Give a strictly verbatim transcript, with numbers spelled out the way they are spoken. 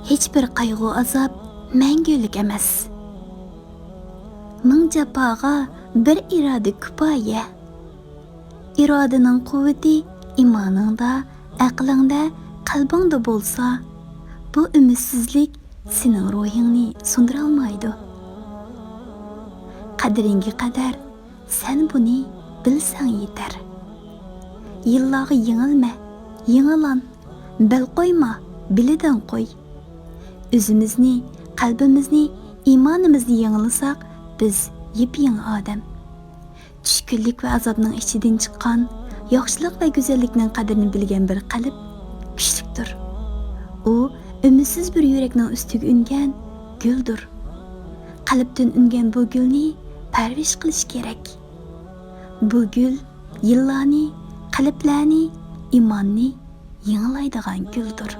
ھېچبىر قايغۇ-ئازاب مەڭگۈلۈك ئەمەس. مىڭ جاپاغا بىر ئىرادە كۇپايە. ئىرادىنىڭ قۇۋۋىتى ئىمانىڭدا، ئەقلىڭدە، قەلبىڭدە بولسا، بۇ ئۈمىدسىزلىك سېنىڭ روھىڭنى سۇندۇرالمايدۇ. قەدرىڭگە قەدەر سەن بۇنى بىلسەڭ يېتەر. يىللارغا يېڭىلمە، يېڭىلان، بەل قويما، بىلىدىن قوي. ئۆزىمىزنى، قەلبىمىزنى، ئىمانىمىزنى يېڭىلىساق، بىز يېپيېڭى ئادەم. چۈشكۈنلۈك ۋە ئازابنىڭ ئىچىدىن چىققان، ياخشىلىق ۋە گۈزەللىكنىڭ قەدرىنى بىلگەن بىر قەلب كۈچلۈكتۇر. ئۇ ئۈمىدسىز بىر يۈرەكنىڭ ئۈستىگە ئۈنگەن گۈلدۇر. قەلبتىن ئۈنگەن بۇ گۈلنى پەرۋىش قىلىش كېرەك. بۇ گۈل يىللارنى، قەلبلەرنى، ئىماننى يېڭىلايدىغان گۈلدۇر.